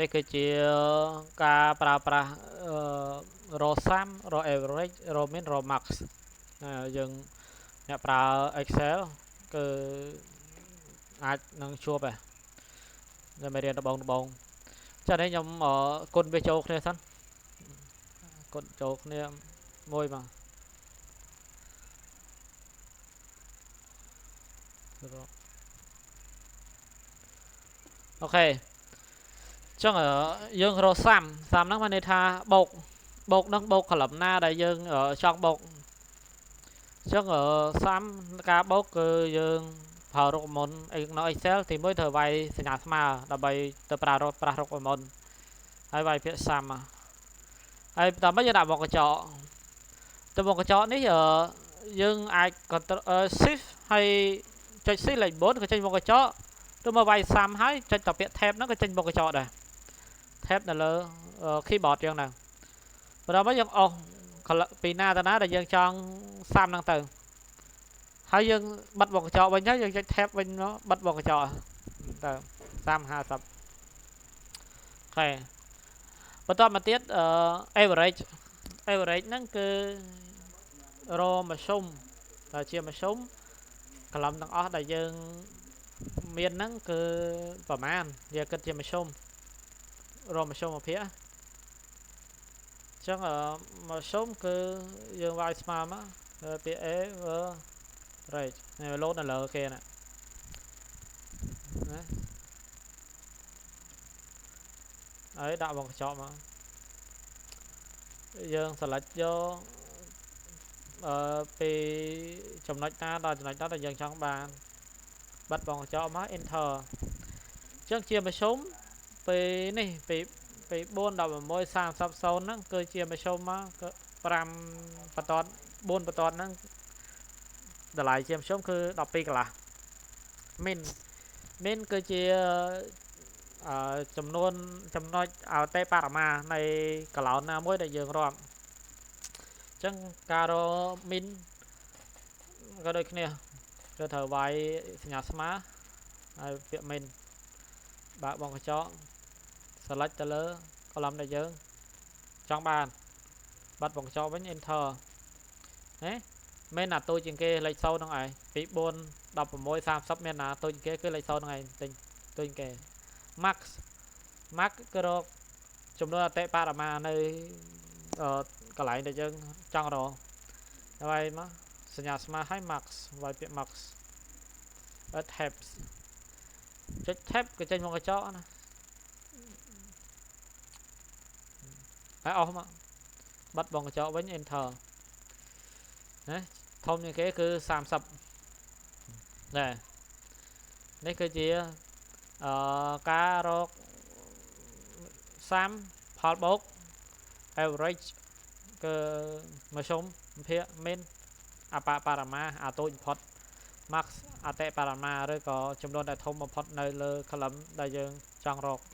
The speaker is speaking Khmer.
នេះគឺជាការប្រើប្រាស់អឺរ sum រ average រ min រ max យើងអ្នកប្រើ Excel គឺអាចនឹងជួបដែរនៅមេរៀនដំបូងដំបូងចានេះខ្ញុំគុណវាចូលគ្នាសិនគុណចូលគ្នាមួយមក OK ចឹងយើងរក sum sum ហ្នឹងមានន័យថាបូកបូកនឹងបូក column ណាដែលយើងចង់បូកចឹង sum ការបូកគឺយើងប្រើរូបមន្តនៅ Excel ទី1ត្រូវវាយសញ្ញាស្មើដើម្បីទៅប្រើប្រាស់រូបមន្តហើយវាយពាក្យ sum ហើយបន្តមកយើងដាក់វង់ក្រចកទៅវង់ក្រចកនេះយើងអាច Ctrl Shift ហើយចុច C លេខ4ក៏ចេញវង់ក្រចកឬមកវាយ sum ហើយចុចតពាក្យ tab ហ្នឹងក៏ចេញវង់ក្រចកដែរ tab នៅលើ keyboard ចឹងដែរបន្តមកយើងអស់ពីណាទៅណាដែលយើងចង់ sum ហ្នឹងទៅហើយយើងបិទវង់ក្រចកវិញទៅយើងចុច tab វិញមកបិទវង់ក្រចកទៅ sum 50 OK បន្តមកទៀត average average ហ្នឹងគឺរមធ្យមដែលជាមធ្យម column ទាំងអស់ដែលយើងមានហ្នឹងគឺប្រមាណយើងគិតជាមធ្យមរមធ្យមភាគអញ្ចឹងមធ្យមគឺយើងវាយស្មើមកពាក្យ average នេះលោតនៅលើគេណាណាហើយដាក់វង់ក្រចកមកយើង select យកអឺពីចំណុចណាដល់ចំណុចណាដែលយើងចង់បានបិទវង់ក្រចកមក enter អញ្ចឹងជាមធ្យមពេលនេះពីពី4 16 30 0ហ្នឹងគឺជាមធ្យមមកគឺ5បន្ទាត់4បន្ទាត់ហ្នឹងតម្លៃជាមធ្យមគឺ12កន្លះ min min គឺជាអឺចំនួនចំណុចអតិបរមានៃកឡោនណាមួយដែលយើងរាប់អញ្ចឹងការរក min ក៏ដូចគ្នាគឺត្រូវវាយសញ្ញាស្មើហើយពាក្យ min បើកវង់ក្រចក select ទៅលើ column ដែលយើងចង់បានបាត់វង់ក្រចកវិញ enter ណាមានណាតូចជាងគេលេខ0ហ្នឹងឯងពី4 16 30មានណាតូចជាងគេគឺលេខ0ហ្នឹងឯងទិញតូចជាងគេ max max គឺរកចំនួនអតិបរមានៅកន្លែងដែលយើងចង់រកហើយមកសញ្ញាស្មើឲ្យ max វាយពាក្យ max tab ចុច tab ក៏ចេញមកកញ្ចក់ណាហើយអស់មកបាត់បងកញ្ចក់វិញ enter ណាធំជាងគេគឺ30ដែរនេះគឺជាអឺការរក sum ផលបូក average គឺមធ្យមភាគ min អបបរមាអាតូចបំផុត max អតិបរមាឬក៏ចំនួនដែលធំបំផុតនៅលើ column ដែលយើងចង់រក។